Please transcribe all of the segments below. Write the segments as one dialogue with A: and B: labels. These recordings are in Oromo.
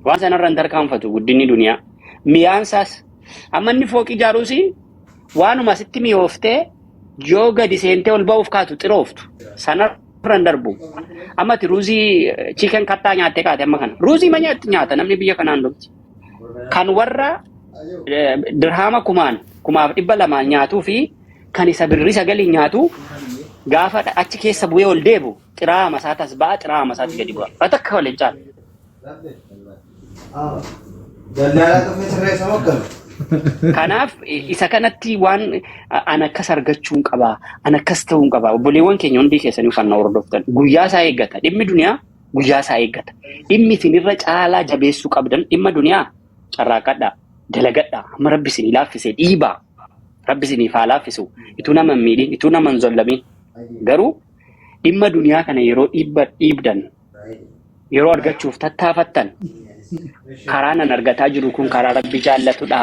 A: Waan sanarra hin tarkaanfatu guddinni duniyaa. Miyaan isaas amma inni fooqii ijaaruus waanuma asitti miyooftee yoo gadi seentee ol ba'uuf kaatu xirooftu. Sanarra hin darbu. Amma ati ruuzii chicken kattaa nyaattee kaate amma kana. Ruuzii ma nyaatti nyaata namni biyya kanaan dhumti. Kan warra dirhaama kumaan 1200 nyaatuu fi kan isa birrii sagaliin nyaatu gaafa achi keessa bu'ee ol deebu xiraama isaa tas ba'a xiraama isaatti gadi bu'a. Bakka waliin caala.
B: Daldalaa dhufee sirreessa moo akkami?
A: Kanaaf isa kanatti waan an akkas argachuun qaba, an akkas ta'uun qaba. Obboleewwan keenya hundi keessanii kan na hordoftan guyyaa isaa eeggata. Dhimmi duniyaa guyyaa isaa eeggata. Dhimmi isinirra caalaa jabeessuu qabdan dhimma duniyaa carraaqadhaa, dalagadhaa. Amma rabbi isinii laaffisee dhiibaa. Rabbi isiniif haa laaffisu. Ituu nama hin miidhin, ituu nama hin zollamin. Garuu dhimma duniyaa kana yeroo dhiibba dhiibdan yeroo argachuuf tattaafattan karaa nan argataa jiru kun karaa rabbi jaallatudha.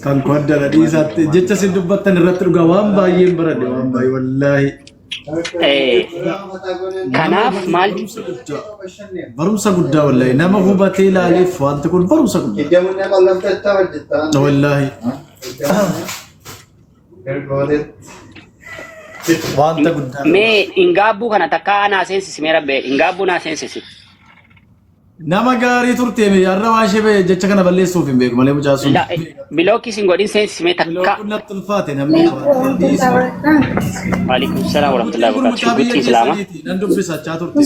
C: Kan koo adda dhiisaatti jecha isin dubbattan irratti dhugaa waan baay'een baradhe waan baay'ee wallaahi.
A: Kanaaf maal
C: Barumsa guddaa. Barumsa guddaa wallaahi nama hubatee ilaaleef wanti kun barumsa guddaa. Wallaahi. Wanta guddaa.
A: Mee ingaabbuu kana takkaa naa seensisi mee rabbee ingaabbuu naa seensisi.
C: Nama gaarii turte har'a waan ishee jecha kana balleessuuf hin beeku malee mucaa sun.
A: Bilookii isin godhin seensisi mee takka.
C: Bilookuun natti ulfaate namni.
A: Waalaikum salaam warahmatullahi
C: Kun
A: wabarakatuh.
C: mucaa biyya
A: Shugguxii Islaamaa.
C: keessaniiti nan dubbisachaa turte.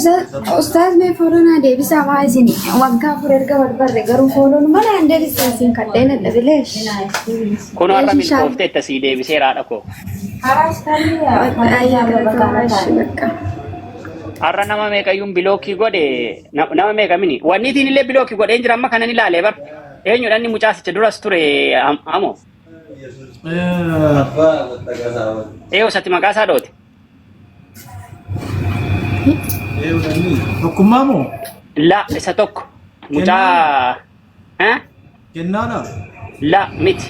D: Ustaaz mee follow naa deebisaa maa isin waggaa afur erga wal barre garuu follow mana an deebistan isin kadhee na dhabileesh.
A: Kun har'a milkooftee itti asii deebisee raadha koo.
D: Bakka.
A: Har'a nama meeqayyuun bilookii godhe nama meeqa mini wanni itiin illee bilookii godheen jira amma kanan ilaalee bar eenyudha inni mucaasicha duras ture amoo eeyo sati maqaa isaa dhoote
C: Tokkummaa moo?
A: La isa tokko mucaa eh
C: Kennaadha?
A: La miti.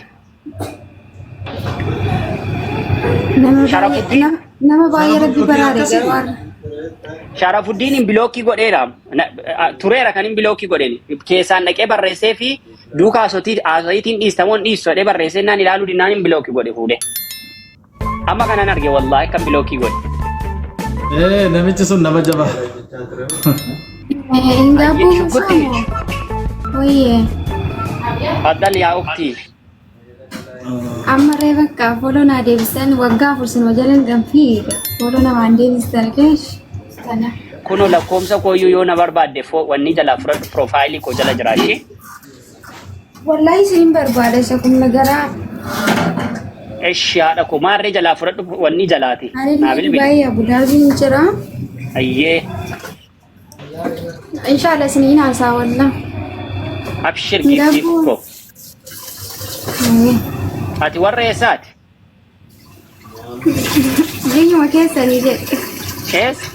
D: Nama baay'ee
A: Sharafuddin
D: nama baay'ee rabbi baraare
C: Akkasii.
D: garuu har'a.
A: Sharafuddiin bilookii godheera. Tureera kan hin bilookii godheen. Keessaan dhaqee barreessee fi duukaa hasotiitiin dhiistamoon dhiistu jedhee barreessee naan ilaaluu dinnaan hin bilookii godhe fuudhee. Amma kanan arge wallaahi kan bilookii godhe.
C: Ee namichi sun nama jabaa.
D: Hin gaabbuu
A: Shuggutti.
D: Wayyee.
A: Faddal yaa uktii.
D: Amma ree bakka follow naa deebisan waggaa afur sinuma jalan ganfii follow namaan deebistan keesh. Kana.
A: Kunoo lakkoomsa kooyyuu yoo na barbaadde wanni jalaa fudhadhu piroofaayilii koo jala jira ishee.
D: Wallahi isin barbaada isa kun garaa.
A: Eshi haadha koo maarree jalaa fudhadhu wanni jalaati. Naa
D: Anillee
A: bilbili.
D: Dubaayii Abu Dhaabiin jira.
A: Ayyee.
D: Inshallah isiniin haasaa wallah.
A: Abshir giiftii
D: Gabuu.
A: koo. Ati warra eessaati?
D: Biyyuma keessanii jedhe.
A: Keessa?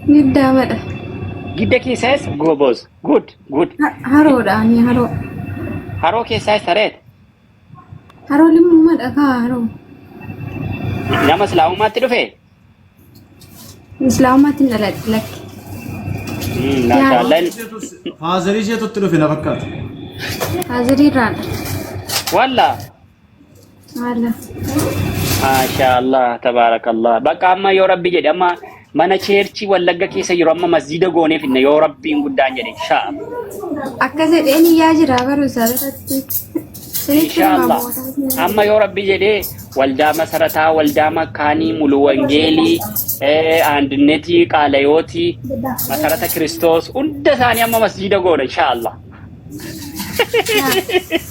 D: Giddaamadha.
A: Gidda keessa eessa? Goboz. Good good.
D: Haroodha ani haroo.
A: Haroo keessaa eessa reet?
D: Haroo limmuumadha kaa haroo.
A: Nama islaamummaatti dhufe?
D: Islaamummaatti hin dhaladhe lakki.
A: Maashaallah.
C: Faazarii isheetu itti dhufe na fakkaata.
D: Haazirii irraadha.
A: Walla.
D: Walla.
A: Maashaallah tabaarakallah. Bakka amma yoo rabbi jedhe amma mana cheerchii Wallagga keessa jiru amma masjiida goonee finna yoo rabbiin guddaan jedhe inshaallah.
D: Akka jedheen iyyaa jira baruu isaa irratti. Isinitti hima
A: Inshaallah.
D: booda.
A: Amma yoo rabbi jedhee waldaa masarataa, waldaa makkaanii, mulu wangeelii, aandinetii, qaalayootii, masarata kiristoos hunda isaanii amma masjiida goona inshaallah.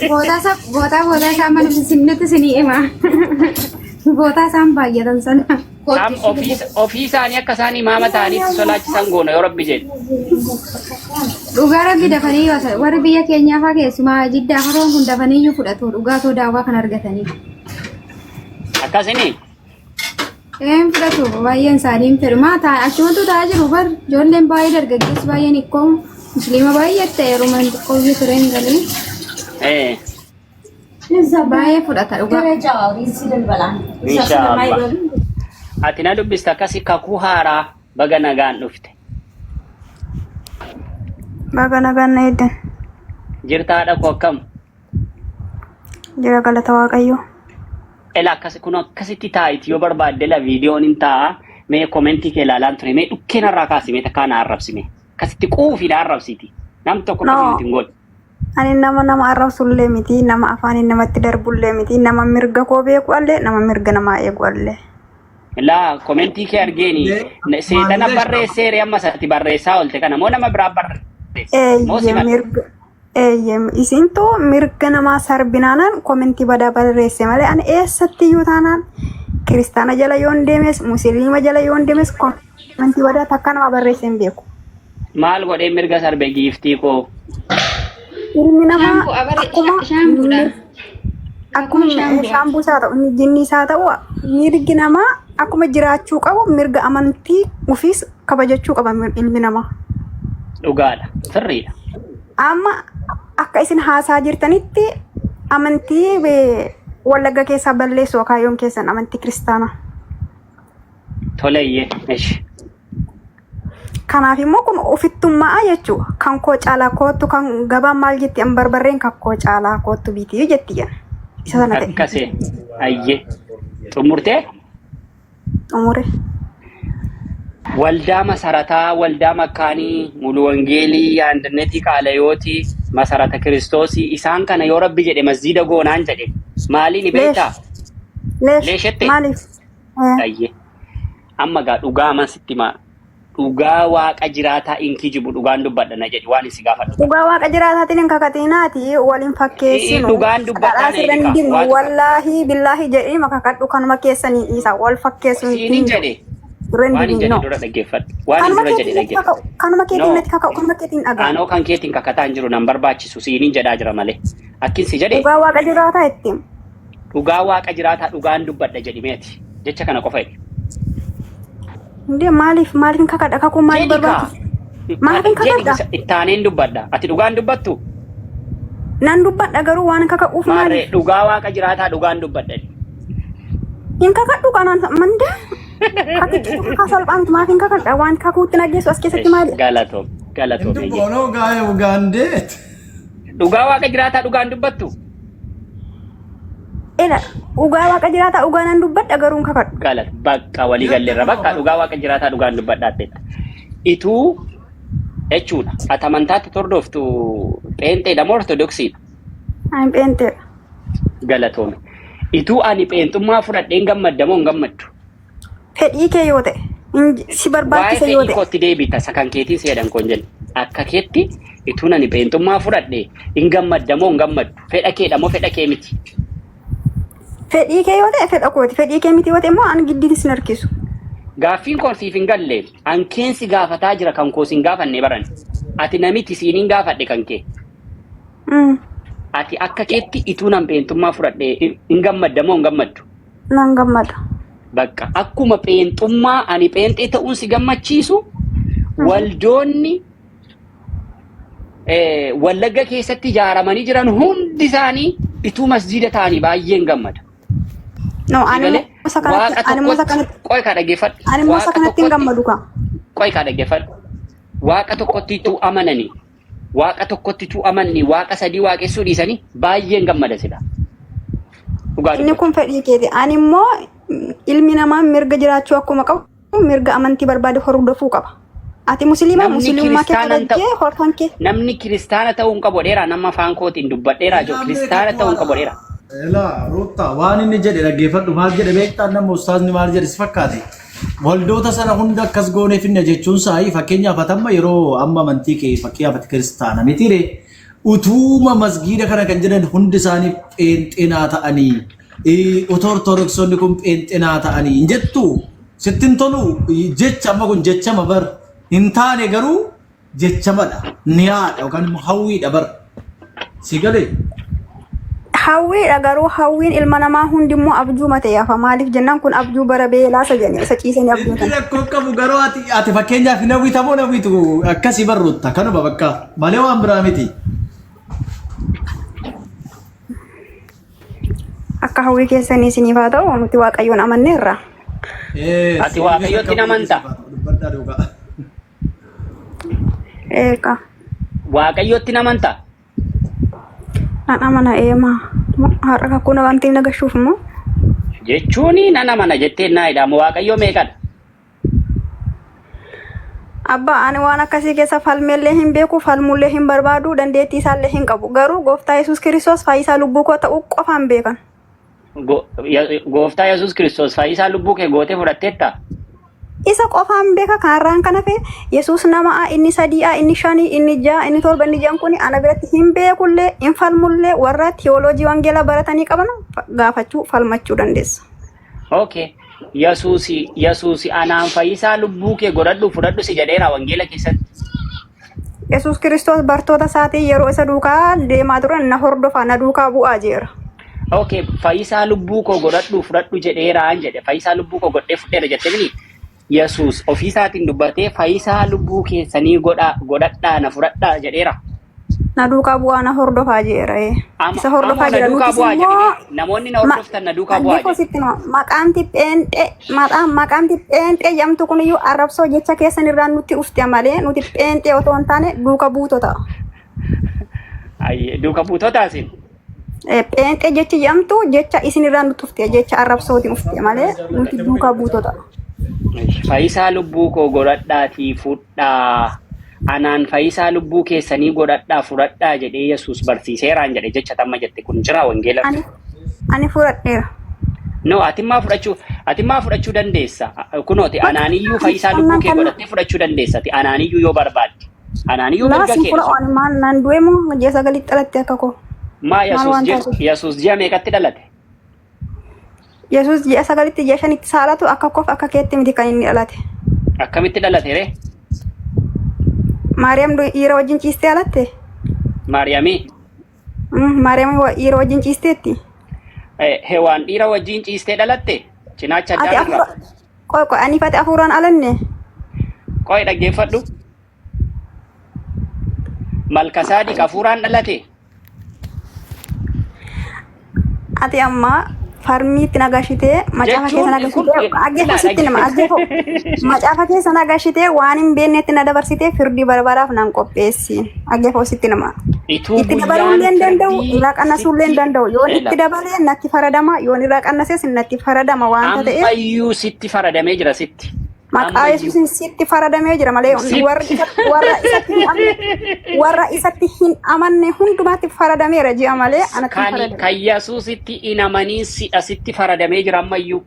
D: Bootaa isaa bootaa bootaa isaa mana nutti isinii hima. Bootaa isaan baay'atan sana.
A: Am ofii ofii isaanii akka isaan imaama ta'anitti solaachisan goona yoo rabbi jedhe.
D: Dhugaa rabbi dafanii yoo warri biyya keenyaa fa'aa keessumaa jiddaa haroon kun dafanii iyyuu fudhatu dhugaa too daawwaa kan argatanii.
A: Akkasini
D: Een fudhatu baay'een isaanii hin fedhu. Maa ta'a achumatu ta'aa jiru bar ijoolleen baay'ee dargaggeessi baay'een ikkoo musliima baay'ee ta'e yeroo xiqqoo biyya tureen galee baay'ee fudhata dhugaa.
A: Inshaallah. Ati na dubbista akkasi kakuu haaraa baga nagaan dhufte.
D: Baga nagaan na eeddan.
A: Jirta haadha koo akkam?
D: Jira galata Waaqayyoo.
A: Ela akkas kun akkasitti taa'iti yoo barbaadde la viidiyoon hin taa'a. Mee komentii kee ilaalaan ture. Mee dhukkee narraa kaasi mee takkaa na arrabsi mee. Akkasitti quufi na arrabsiiti. Nam tokko
D: No.
A: akkasii miti hin godhu.
D: Ani nama nama arrabsullee miti, nama afaaniin namatti darbullee miti, nama mirga koo beeku allee, nama mirga namaa eegu allee.
A: Laa komentii kee argeeni seexana barreesseere amma isatti barreessaa oolte kana moo nama biraa barreesse moo
D: Eeyyee
A: si barreesse?
D: mirga eeyyee isintu mirga namaa sarbinaanaan komentii badaa barreesse malee ani eessatti iyyuu taanaan kiristaana jala yoon deemes musliima jala yoon deemes komentii badaa takka nama barreesse hin beeku.
A: Maal godhee mirga sarbe giiftii koo?
D: Ilmi namaa
E: Shaamboo abare
D: akkuma
E: shaamboodha.
D: akkuma shaambuu isaa ta'u inni jinni isaa ta'u mirgi namaa akkuma jiraachuu qabu mirga amantii ofiis kabajachuu qaba ilmi namaa.
A: Dhugaadha. Sirriidha.
D: Amma akka isin haasaa jirtanitti amantii Wallagga keessaa balleessu akaayyoon keessan amantii kiristaanaa.
A: Toleeyyee. Eshi.
D: Kanaaf immoo kun ofittummaa jechuudha. Kan koo caalaa koottu kan gabaan maal jetti an barbarreen kan koo caalaa koottu bitii jetti jenna. Isa sana ta'e
A: Akkasee. Ayyee. Xumurtee?
D: xumure.
A: Waldaa Masarataa, Waldaa Makkaanii, Mulu Wangeelii, Aandannetii Qaalayootii, Masarata Kiristoosii isaan kana yoo Rabbi jedhe masjiida goonaan jedhe maaliin
D: Leesh.
A: beektaa?
D: Leesh.
A: Leeshette?
D: Maaliif?
A: Ayyee. Amma gaa dhugaa aman sitti himaa. Dhugaa waaqa jiraataa in kijibu dhugaan dubbadha na jedhi waan isin gaafadhu.
D: Dhugaa waaqa jiraataatiin hin kakatinaati waliin fakkeessinu.
A: Dhugaan dubbadhaa
D: Kadhaa
A: na
D: sirra hin
A: jedhi
D: dibnu
A: kaa.
D: wallaahi billaahi jedhii makakadhu kanuma keessanii dhiisa wal fakkeessu hin
A: Siinin
D: jiru.
A: jedhe.
D: Dura hin
A: Waan hin
D: dibnu.
A: jedhe
D: No.
A: dura dhaggeeffadhu. Waan hin
D: Kanuma
A: dura jedhe
D: keetiin natti
A: dhaggeeffadhu.
D: kaka'u kanuma keetiin
A: No.
D: natti kaka'u kanuma keetiin dhaga'u.
A: Anoo kan keetiin kakataa hin jiru nan barbaachisu siinin jedhaa jira malee. Akkin si jedhe
D: Dhugaa waaqa jiraataa ittiin.
A: Dhugaa waaqa jiraataa dhugaan dubbadha jedhi meeti. Jecha kana qofa jedhi.
D: Hundee maaliif maaliif kakadha kakuu maaliif
A: Jedhi kaa.
D: barbaachisa? Maaliif
A: Jedhi
D: kakadha?
A: ittaaneen dubbadha. Ati dhugaan dubbattu?
D: Nan dubbadha garuu waan kakaquuf
A: Maarree
D: maaliif?
A: dhugaa waaqa jiraataa dhugaan dubbadha jedhi.
D: Hin kakadhu kanaan mandee kakichi kakaa salphaa miti maaf hin kakadha waan kakuutti nageessu as keessatti maali?
A: Galatoom. Galatoom.
C: Inni boonoo gaa'ee Ugaandeet.
A: Dhugaa waaqa jiraataa dhugaan dubbattu?
D: Ela dhugaa waaqa jiraataa dhugaa nan dubbadha garuu hin kakadhu.
A: Galat bakka walii galleerra bakka dhugaa waaqa jiraataa dhugaan dubbadhaa ta'edha. Ituu jechuudha. Ati amantaatti hordoftu pheenxeedha moo ortodoksiidha?
D: Ani pheenxeedha.
A: Galatoome. Ituu ani pheenxummaa fudhadheen gammadda moo hin gammaddu?
D: Fedhii kee yoo ta'e si
A: Waa'ee
D: barbaachisa yoo
A: fedhii
D: ta'e
A: kootti deebita isa kan keetiin si jedhan koon jenna. Akka keetti ituun ani pheenxummaa fudhadhe hin gammadda moo hin gammaddu? Fedha keedha moo fedha kee miti?
D: Fedhii kee yoo ta'e fedha kooti fedhii kee miti yoo ta'e immoo ani giddiitti sin harkisu.
A: Gaaffiin koo siif hin galle an keen si gaafataa jira kan koo sin gaafanne baran. Ati namiti siin hin gaafadhe kan kee. Ati akka keetti ituun an pheenxummaa fudhadhe hin gammadda moo hin gammaddu?
D: Nan gammada.
A: Bakka akkuma pheenxummaa ani pheenxee ta'uun si gammachiisu waldoonni Wallagga keessatti ijaaramanii jiran hundi isaanii ituu masjiida ta'anii baay'een gammada.
D: No, ani
A: Galee
D: immoo isa kanatti
A: waaqa
D: ani immoo isa
A: tokkotti
D: kanatti
A: qoy kaa dhaggeeffadhu.
D: ani immoo isa
A: Waaqa
D: kanatti hin
A: tokkotti
D: gammadu kaa.
A: qoy kaa dhaggeeffadhu. Waaqa tokkotti ituu amananii Waaqa tokkotti utuu amanni waaqa sadii waaqessuu dhiisanii baay'een gammada sila. Dhugaa
D: Inni kun
A: dubbachuu.
D: fedhii keeti. Ani immoo ilmi namaa mirga jiraachuu akkuma qabu mirga amantii barbaade hordofuu qaba. Ati musliima
A: Namni
D: musliimummaa kee
A: kiristaana hin ta'u.
D: kabajjee hortan kee
A: Namni kiristaana ta'uu hin qabu dheeraa nama afaan kootiin dubbadheeraa jiru kiristaana ta'uu hin qabu dheeraa.
C: Elaa Ruutta waan inni jedhe dhaggeeffadhu maal jedhe beektaa nama ustaazni maal jedhe si fakkaate. Waldoota sana hunda akkas goonee finna jechuun saayii fakkeenyaaf ati amma yeroo amma amantii kee fakkeenyaaf ati kiristaana mitiire utuuma masgiida kana kan jedhan hundi isaanii pheenxeenaa ta'anii utuu ortodoksonni kun pheenxeenaa ta'anii hin jettu sitti hin tolu jecha amma kun jechama bar hin taane garuu jechamadha niyaadha yookaan immoo hawwiidha bar si galee
D: Hawwiidha garuu hawwiin ilma namaa hundi immoo abjuuma ta'e hafa maaliif jennaan kun abjuu bara beelaa isa jedhanii isa ciisanii
C: Inni
D: abjootan.
C: rakkoo qabu garuu ati ati fakkeenyaaf hin hawwita moo hin hawwitu akkasii barruutta kanuma bakka malee waan biraa miti.
D: Akka hawwii keessanii isiniif haa ta'u nuti waaqayyoon amanneerra.
C: Ee
A: Ati
C: siifis
A: waaqayyotti
C: akka
A: hin
C: hawwii
A: amantaa?
C: siif haa ta'u dubbadhaa dhugaa.
D: Eegaa.
A: Waaqayyotti namantaa?
D: Nan amana eemaa. Har'a kakuu na wanti na gashuuf immoo.
A: Jechuun nan amana jettee naa jedhamu Waaqayyo meeqadha?
D: Abbaa ani waan akkasii keessa falmeellee hin beeku, falmuullee hin barbaadu, dandeettii isaallee hin qabu. Garuu gooftaa Yesuus Kiristoos fayyisaa lubbuu koo ta'uu qofaan beekan.
A: Gooftaa Yesuus Kiristoos fayyisaa lubbuu kee gootee fudhatteetta?
D: Isa qofaan beeka. Kanarraan kan hafe Yesuus nama'a, inni sadii'a, inni shanii, inni ja'a, inni torba, inni ja'an kun ana biratti hin beekullee, hin falmullee. Warra tiyooloojii wangeelaa baratanii qaban gaafachuu, falmachuu dandeessa.
A: Okay. Yesuusi anaan fayyisaa lubbuu kee godhadhu fudhadhu si jedheera wangeela keessatti?
D: Yesuus Kiristoos bartoota isaatiin yeroo isa duukaa deemaa turan na hordofaa, na duukaa bu'aa jeera.
A: Okay, fayyisaa lubbuu koo godhadhu fudhadhu jedheeraan jedhe. Fayyisaa lubbuu koo godhee fudheera jettee mini? Yesuus ofii isaatiin dubbatee fayyisaa lubbuu keessanii godhaa godhadhaa na fudhadhaa jedheera.
D: Na duukaa bu'aa, na hordofaa jeera. Isa hordofaa
A: Ammoo na
D: jira.
A: duukaa
D: Nutis
A: bu'aa
D: immoo
A: jedhe. Namoonni na hordoftan na duukaa bu'aa
D: dhaggeeffoo
A: jedhe.
D: sitti hima. Maqaamti pheenxee maqaamti pheenxee jedhamtu kun iyyuu arrabsoo jecha keessan irraa nutti dhufte malee nuti pheenxee otoo hin taane duuka buutota.
A: Ayyee, duuka buutota isin.
D: Pheenxee jechi jedhamtu jecha isin irraa nutti dhufte, jecha arrabsootiin dhufte malee nuti duuka buutota.
A: Fayyisaa lubbuu koo godhadhaatii fudhaa. Anaan fayyisaa lubbuu keessanii godhadhaa fudhadhaa jedhee Yesuus barsiiseeraan jedhe. Jecha tamma jette kun jira wangeela.
D: Ani fudhadheera.
A: No, atimmaa fudhachuu dandeessa. Kunooti anaaniyyuu fayyisaa lubbuu kee godhattee fudhachuu dandeessa. Ati anaaniyyuu yoo barbaadde. Anaaniyyuu
D: Lama
A: mirga
D: sin
A: kee.
D: fudha. Ani maal naan du'e moo ji'a sagalitti dhalatte akka koo?
A: Maa
D: Maal
A: Yesuus
D: waan taasisu?
A: Yesuus ji'a meeqatti dhalate?
D: Yesuus ji'a sagalitti, ji'a shanitti saalatu akka koof akka keetti miti kan inni dhalate.
A: Akkamitti dhalate ree?
D: Maariyaam dhiira wajjin ciistee dhalatte?
A: Maariyaamii.
D: Maariyaam dhiira wajjin ciisteetti?
A: Hewaan dhiira wajjin ciistee dhalatte? Cinaacha
D: Ati
A: addaa irraa.
D: afuura qoy qoy, ani fati afuuraan alanne.
A: Qoy, dhaggeeffadhu. Malkasaadiq hafuuraan dhalate?
D: Ati amma farmiitti nagashitee macaafa keessa
A: Jechuun kun
D: nagashitee dhaggeeffo sitti nima dhaggeeffo macaafa keessa nagashitee waan hin beeknetti na dabarsitee firdii barbaraaf nan qopheessi, dhaggeeffo sitti nima.
A: Ituu
D: Itti dabaluullee hin
A: guyyaan
D: danda'u,
A: firdii
D: irraa qannasuullee hin
A: sitti
D: danda'u. Yoon
A: Ela.
D: itti dabalee natti faradama, yoon irraa qannases natti faradama waanta ta'eef.
A: Ammayyuu sitti faradamee jira sitti.
D: Maqaa
A: Ammayyuu.
D: Yesuusin sitti faradamee jira malee
A: Sitti.
D: Warra isatti hin amanne hundumaatti faradameera ji'a malee anatti hin
A: Kan
D: faradame.
A: kan Yesuusitti hin amaniin si'a sitti faradamee jira ammayyuu.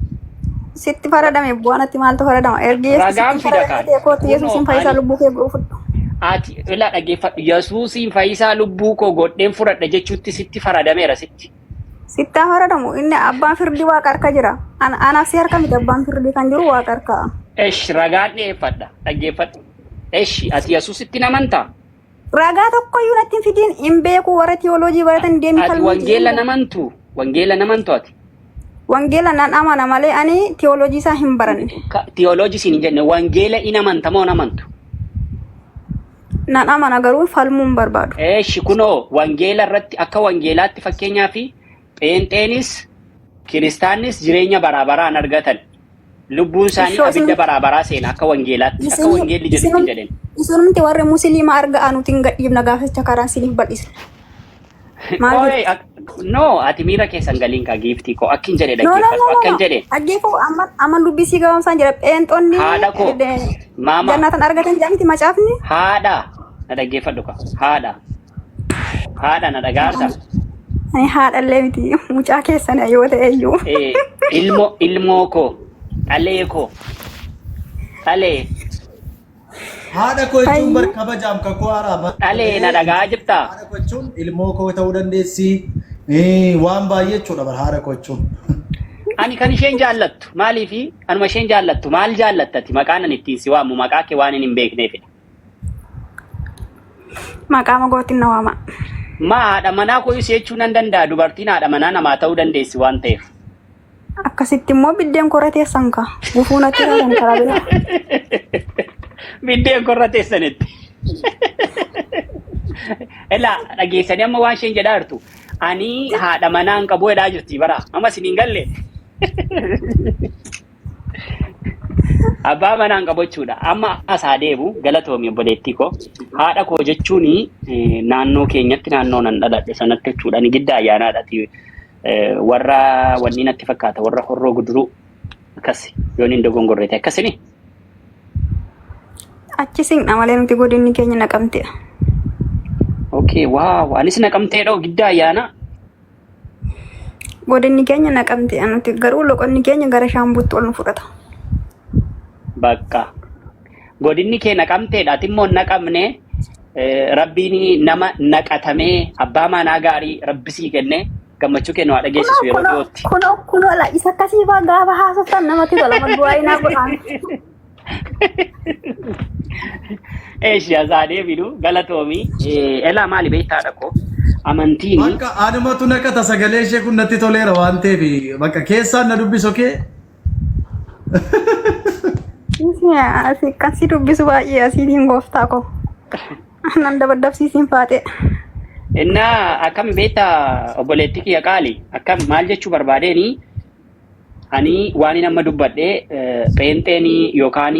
D: Sitti faradame bu'aanatti maaltu faradama? Ergi Yesuus
A: Ragaan
D: sitti
A: fida
D: faradame
A: kaan.
D: ta'e kootu Yesuusin
A: Kunoo
D: fayyisaa
A: ani
D: lubbuu kee fudhu.
A: Ati ilaa, dhaggeeffadhu. Yesuusiin fayyisaa lubbuu koo godheen fudhadha jechuutti sitti faradameera sitti.
D: Sitti haa faradamu. Inni abbaan firdii waaqa harka jira. Anaaf si harka miti, abbaan firdii kan jiru waaqa harka.
A: Esh, ragaan dhiyeeffadha, dhaggeeffadhu. Esh, ati Yesuusitti hin amantaa?
D: Ragaa tokkoyyuu natti hin fidiin, hin beeku. Warra tiyooloojii baratan deemi
A: Ati
D: falmii.
A: wangeela namantu? Wangeela namantu ati?
D: Wangeela nan amana malee ani tiyooloojii isaa hin baranne.
A: Tiyooloojii siin hin jenne. Wangeela in amanta moo hin amantu?
D: Nan amana, garuu falmuu hin barbaadu.
A: Eeshi, kunoo wangeela irratti akka wangeelaatti fakkeenyaa fi pheenxeenis kiristaannis jireenya baraa baraan argatan. Lubbuun isaanii
D: Ishoo
A: abidda baraa baraa seena akka wangeelaatti, akka wangeelli jedhutti hin jedhin.
D: Isinumti warri musliima argaa nuti hin gadhiifna gaafacha karaan isiniif bal'isna. Maal
A: Qoy,
D: jettu?
A: No, ati miira keessan galiin kaa giiftii koo akkin jedhe
D: No, no,
A: dhaggeeffadhu
D: no, no,
A: akkan
D: no.
A: jedhe.
D: Dhaggeeffuu amma amma dubbisii gabaabsaan jira. Pheenxonni
A: Haadha koo, maama.
D: jannatan argatan jedhamti macaafni.
A: Haadha, na dhaggeeffadhu ka, haadha. Haadha, na dhagaarta.
D: Ani haadhallee miti, mucaa keessan yoo ta'e iyyuu.
A: Ilmoo koo, dhalee koo, dhalee.
C: Haadha koo jechuun bar kabajaam kakuu haaraa.
A: Dhalee, na dhagaa jirtaa?
C: Haadha koo jechuun ilmoo koo ta'uu dandeessi. Waan baay'ee jechuudha bar haadha koo jechuun.
A: Ani kan isheen jaallattu maaliifi anuma isheen jaallattu maal jaallattati? Maqaan ani ittiin si waamu maqaa kee waan hin beekneefidha.
D: Maqaa mogootiin na waama.
A: Maa haadha manaa koo jechuu nan danda'a, dubartiin haadha manaa namaa ta'uu dandeessi waan ta'eef.
D: Akkasitti immoo biddeen korra teessan ka. Gufuu natti taatan karaa biraa.
A: Biddeen korra teessanitti. Elaa, dhageessanii amma waan isheen jedhaa jirtu. Ani haadha manaa hin qabu jedhaa jirti bara. Amma isin hin galle. Abbaa manaan qabu jechuudha. Amma asaa deebu galatoomi obboleettii koo. Haadha koo jechuun naannoo keenyatti naannoo nan dhaladhe sanatti jechuudha. Ani gidda ayyaanaadhaati. Warra wanni natti fakkaata warra horroo guduruu akkas yoon hin dogongorre ta'e akkasini.
D: Achi sinqna malee nuti godinni keenya naqamteedha.
A: Okay, wow. Anis naqamteedha gidda ayyaanaa.
D: Godinni keenya naqamteedha nuti garuu loqonni keenya gara shaambuutti ol nu fudhata.
A: Bakka. Godinni kee naqamteedha. Ati immoo hin naqamne rabbiin nama naqatamee abbaa manaa gaarii rabbi sii kenne gammachuu kennu haa dhageessisu yeroo
D: Kunoo
A: dhiyootti.
D: kunoo kunoo la isa akkasii faa gaafa haasoftan namatti tola du'aa inaa godhaan.
A: Eeshi asaa deebinu galatoomi. Elaa maali beektaadha koo amantiin
C: Bakka anumatu naqata sagalee ishee kun natti toleera waan ta'eef bakka keessaan na dubbisu kee.
D: Asii kan si dubbisu baay'ee asiitiin gooftaa koo. Nan dabaddabsiisiin faatee.
A: Innaa akkam beektaa obboleettii kiyya qaali akkam maal jechuu barbaadeeni ani waan inni amma dubbadhe pheenxeenii yookaan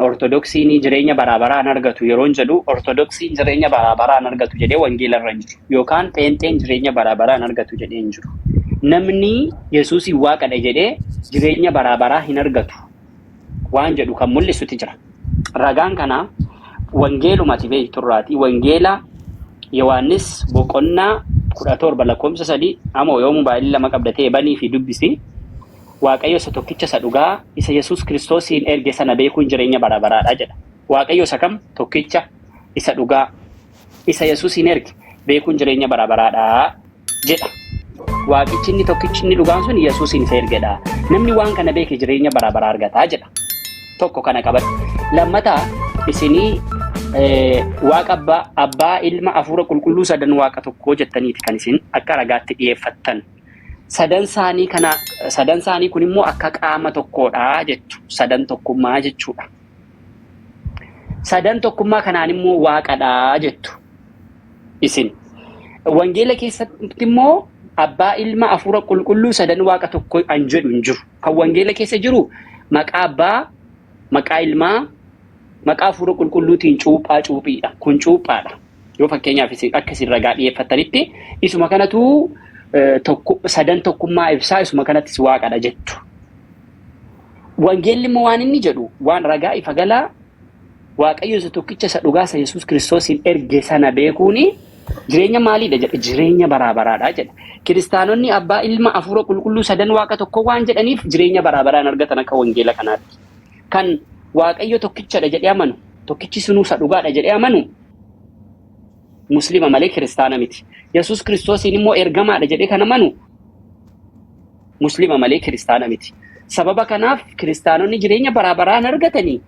A: ortodoksiin jireenya baraa baraan argatu yeroon jedhu ortodoksiin jireenya baraa baraan argatu jedhee wangeela irra hin jiru yookaan pheenxeen jireenya baraa baraan argatu jedhee hin jiru. Namni Yesuusiin waaqadha jedhee jireenya baraa baraa hin argatu waan jedhu kan mul'isuti jira. Ragaan kana wangeelumati beekturraati. Wangeela Yohaannis boqonnaa 17 lakkoofsa 3 amoo yoo mobaayilii lama qabda ta'e banii fi dubbisi. Waaqayyo isa tokkicha isa dhugaa isa Yesuus Kiristoosiin erge sana beekuun jireenya bara baraadha jedha. Waaqayyo isa kam tokkicha isa dhugaa isa Yesuusiin erge beekuun jireenya bara baraadha jedha. Waaqichi inni tokkichi inni dhugaan sun Yesuusiin isa ergedha. Namni waan kana beeke jireenya bara baraa argataa jedha. Tokko kana qabadhu. Lammataa isinii waaqa abbaa, abbaa ilma hafuura qulqulluu sadan waaqa tokkoo jettaniiti kan isin akka ragaatti dhiyeeffattan. Sadan isaanii kana sadan isaanii kun immoo akka qaama tokkoodha jettu. Sadan tokkummaa jechuudha. Sadan tokkummaa kanaan immoo waaqadha jettu. Isin. Wangeela keessatti immoo abbaa ilma hafuura qulqulluu sadan waaqa tokko an jedhu hin jiru. Kan wangeela keessa jiru maqaa abbaa, maqaa ilmaa, maqaa hafuura qulqulluutiin cuuphaa cuuphiidha. Kun cuuphaadha. Yoo fakkeenyaaf isin akka isin ragaa dhiyeeffattanitti isuma kanatu tokko sadan tokkummaa ibsaa isuma kanattis waaqadha jettu. Wangeelli immoo waan inni jedhu waan ragaa ifa galaa Waaqayyo isa tokkicha isa dhugaa isa Yesuus Kiristoosiin erge sana beekuuni jireenya maaliidha jedha? Jireenya baraa baraadha jedha. Kiristaanonni abbaa ilma hafuura qulqulluu sadan waaqa tokko waan jedhaniif jireenya baraa baraan argatan akka wangeela kanaatti. Kan Waaqayyo tokkichadha jedhee amanu, tokkichi sunuu isa dhugaadha jedhee amanu muslima malee kiristaana miti. Yesuus Kiristoosiin immoo ergamaadha jedhee kan amanu muslima malee kiristaana miti. Sababa kanaaf kiristaanonni jireenya baraa baraan argatanii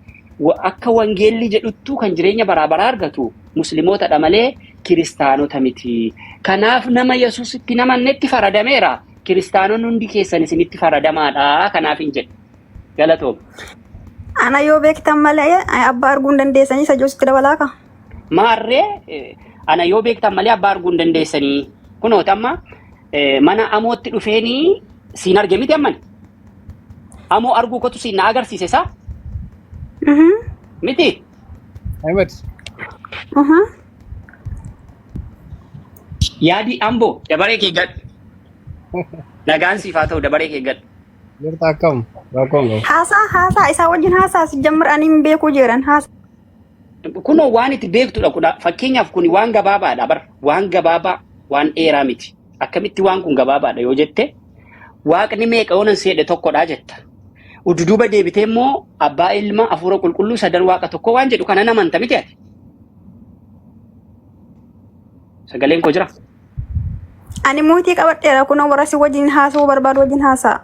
A: akka wangeelli jedhuttuu kan jireenya baraa baraa argatu muslimootadha malee kiristaanota miti. Kanaaf nama Yesuusitti namannetti faradameera. Kiristaanonni hundi keessan isinitti faradamaadha. Kanaaf hin jedhe. Galatoom.
D: Ana yoo beektan malee abbaa arguu hin dandeessanii isa ijoositti dabalaa ka.
A: Maarree ana yoo beektan malee abbaa arguu hin dandeessanii. Kunooti amma mana amootti dhufeenii siin arge miti ammani. Amoo arguu kotu siin na agarsiise isaa miti.
E: Ahmed.
A: Yaadi amboo dabaree kee gadhu. Nagaan siif haa ta'u dabaree kee gadhu.
E: Jirta akkam? Rakkoon qabu.
D: Haasaa haasaa isaa wajjin haasaa si jammar ani hin beekuu jedhan haasaa.
A: Kunoo waan itti beektudha kun fakkeenyaaf kun waan gabaabaadha bar waan gabaabaa waan dheeraa miti. Akkamitti waan kun gabaabaadha yoo jette waaqni meeqa yoo nan seedhe tokkodha jetta. Ududuuba deebitee immoo abbaa ilma hafuura qulqulluu sadan waaqa tokko waan jedhu kana namanta miti ati. Sagaleen koo jira.
D: Ani muutii qabadheera kunoo warra si wajjin haasa'uu barbaadu wajjin haasa'a.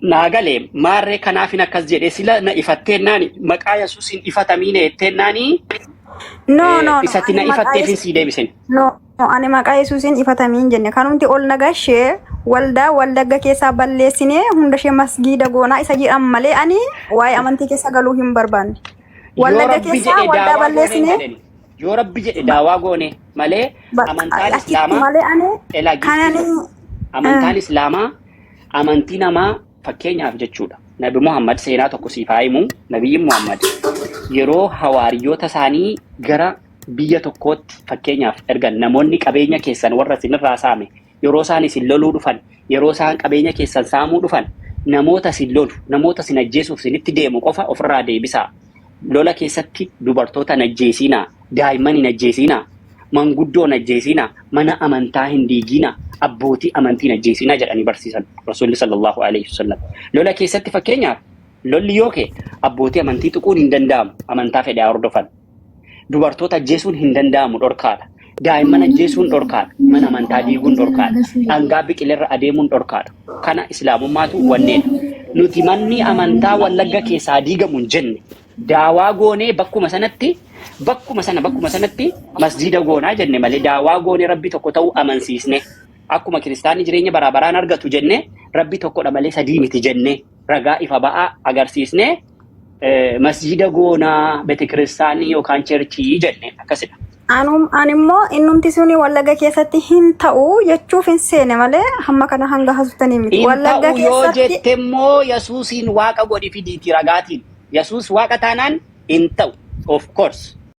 A: Naa galee maarree kanaafin akkas jedhee sila na ifatteennaan maqaa Yesuusiin ifatamiine jetteennaan
D: No, no, no.
A: isatti na
D: Ani maqaa
A: ifatteefin
D: Yesuus
A: sii deebisen.
D: no, ani maqaa Yesuusiin ifatamiin jenne. Kanumti ol nagashee waldaa wallagga keessaa balleessinee hunda ishee masgiida goonaa isa jedhan malee ani waa'ee amantii keessa galuu hin barbaanne.
A: Yoo
D: Wallagga
A: rabbi
D: keessaa
A: jedhe
D: waldaa
A: daawaa goonee hin
D: balleessinee
A: jedhani. Yoo rabbi jedhe daawaa goone malee amantaan
D: achitti
A: islaamaa
D: malee ani
A: elaa
D: kan
A: giiftii
D: ani
A: amantaan islaamaa amantii namaa fakkeenyaaf jechuudha. Nabi Muhammad seenaa tokko siif haa himu. Nabiyyiin Muhammad yeroo hawaariyyoota isaanii gara biyya tokkootti fakkeenyaaf ergan, namoonni qabeenya keessan warra isinirraa saame yeroo isaan isin loluu dhufan, yeroo isaan qabeenya keessan saamuu dhufan, namoota isin lolu, namoota isin ajjeesuuf isinitti deemu qofa ofirraa deebisaa. Lola keessatti dubartoota hin ajjeesinaa, daa'imman hin ajjeesinaa, manguddoo hin ajjeesinaa, mana amantaa hin diiginaa, abbootii amantii hin ajjeesinaa jedhanii barsiisan Rasuulli sallallahu alaihi wasallam. Lola keessatti fakkeenyaaf lolli yoo ka'e abbootii amantii tuquun hin danda'amu, amantaa fedhaa hordofan. Dubartoota ajjeesuun hin danda'amu, dhorkaadha. Daa'imman ajjeesuun dhorkaadha. Mana amantaa diiguun dhorkaadha. Dhangaa biqilarra adeemuun dhorkaadha. Kana islaamummaatu wanneedha. Nuti manni amantaa Wallagga keessaa diigamu hin jenne. Daawaa goonee bakkuma sanatti bakkuma sanatti masjiida goonaa jenne malee, daawaa goonee rabbi tokko ta'uu amansiisne. Akkuma kiristaanni jireenya baraa baraan argatu jenne, rabbi tokkodha malee sadii miti jenne, ragaa ifa ba'aa agarsiisne, masjiida goonaa, betekiristaanii yookaan church jenne, akkasidha.
D: Anum ani immoo innumti suni Wallagga keessatti hin ta'u jechuuf hin seene malee hamma kana hanga hasuftanii miti.
A: Hin
D: Wallagga
A: ta'u yoo
D: keessatti
A: jette immoo Yesuusiin waaqa godhi fidiiti ragaatiin. Yesuus waaqa taanaan hin ta'u. Of course.